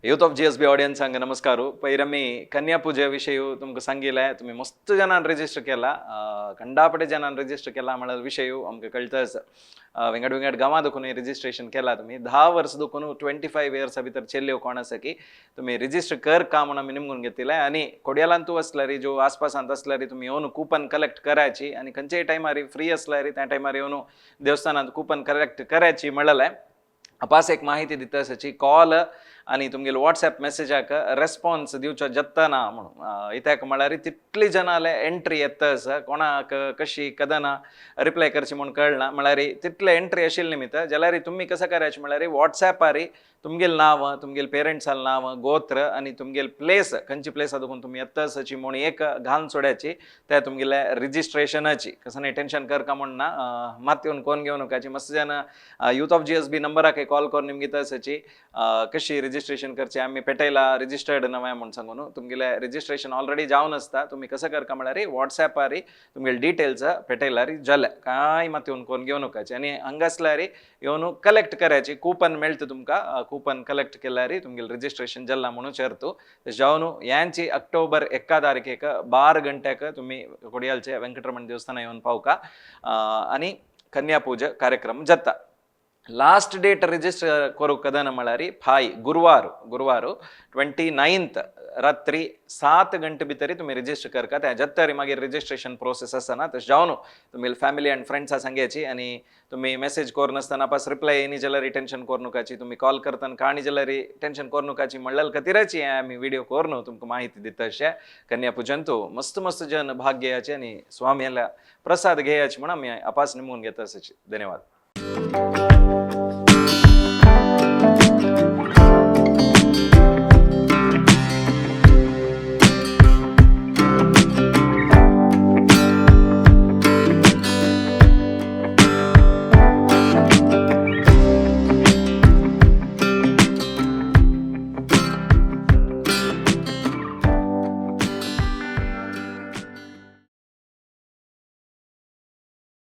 Youth of GSB ऑडियन्सांक नमस्कार. पयर आमी कन्या पुजे विशय तुमकां सांगिल्लें. तुमी मस्त जणान रजिस्टर केला, कंडापटे जणान रजिस्टर केला म्हळ्यार विशय आमकां कळटाच. विंगड विंगड गांवां दुखून रजिस्ट्रेशन केला तुमी. 10 वर्स दुखून 25 इयर्सा भितर चेल्ल्यो कोण आसा की तुमी रजिस्टर कर का म्हणून आमी निमगून घेतिल्लें. आनी कोडियालांतू आसल्यार जो आसपासांत आसल्यार तुमी येवन कुपन कलेक्ट करायची आनी खंयच्याय टायमार फ्री आसल्यार त्या टायमार येवन देवस्थानांत कुपन कलेक्ट करायची म्हणलें. अपास एक माहिती दिता आसाची, कॉल आनी तुमगेले वॉट्सॅप मेसेजाक रेस्पॉन्स दिवचो जत्ता ना म्हणून. इत्याक म्हळ्यार तितली जनाले एंट्री येता आसा, कोणाक कशी कदना रिप्लाय करची म्हूण कळना. म्हळ्यार तितले एंट्री आशिल्ले निमित्त जाल्यार तुमी कसं करायचे म्हळ्यार वॉट्सॅपार तुमगेले नांव, तुमगेले पेरंट्साल नांव, गोत्र आनी तुमगेले प्लेस, खंयची प्लेस दुखून तुमी येता आसाची म्हूण एक घालून सोड्याची. त्या तुमगेले रजिस्ट्रेशनाची कसं नाही टेन्शन कर का म्हूण ना, मात येवन कोण घेवन नकाची. मस्त जण यूथ ऑफ जीएसबी नंबराक कॉल करून निमगिता आसाची कशी रजिस्ट्रेशन करचे, आमी पेटयला रजिस्टर्ड नव्या म्हूण सांगून. तुमगेले रजिस्ट्रेशन ऑलरेडी जावन आसता. तुमी कसं करका म्हळ्यार वॉट्सॅपार तुमगेले डिटेल्स पेटयल्यार जालें, कांय मात येवन कोण घेवन नकाचे. आनी हांगा आसल्यार येवन कलेक्ट करायची, कुपन मेळटा तुमकां. कुपन कलेक्ट केल्यार तुमगेले रजिस्ट्रेशन जाल्ला म्हणून चेरतू. जावन यांची अक्टोबर 1 तारखेक 12 गंट्याक तुमी कोडियालचे वेंकटरमण देवस्थान येवन पावका आनी कन्या पूजा कार्यक्रम जाता. लास्ट डेट रिजिस्टर करूंक कदन म्हळ्यार फाय गुरुवार, गुरुवार 29th रात्री 7 गंटे भितर तुमी रजिस्टर करका. त्या जत्तरी मागीर रजिस्ट्रेशन प्रोसेस आसना. तशें जावन तुमी फॅमिली अँड फ्रेंड्सा सांगायची आनी तुमी मेसेज करून पास रिप्लाय येयनी जाल्यार टेन्शन करू नकाची, तुमी कॉल करतना काणी जाल्यार टेन्शन करू नकाची म्हणल्यार खातीरच हें आमी व्हिडिओ करून तुमकां माहिती दिता. अशें कन्या पूजन मस्त मस्त जन भाग घेयाचे आनी स्वामीला प्रसाद घेयाचे म्हणून आमी अपास निमून घेता असाची. धन्यवाद.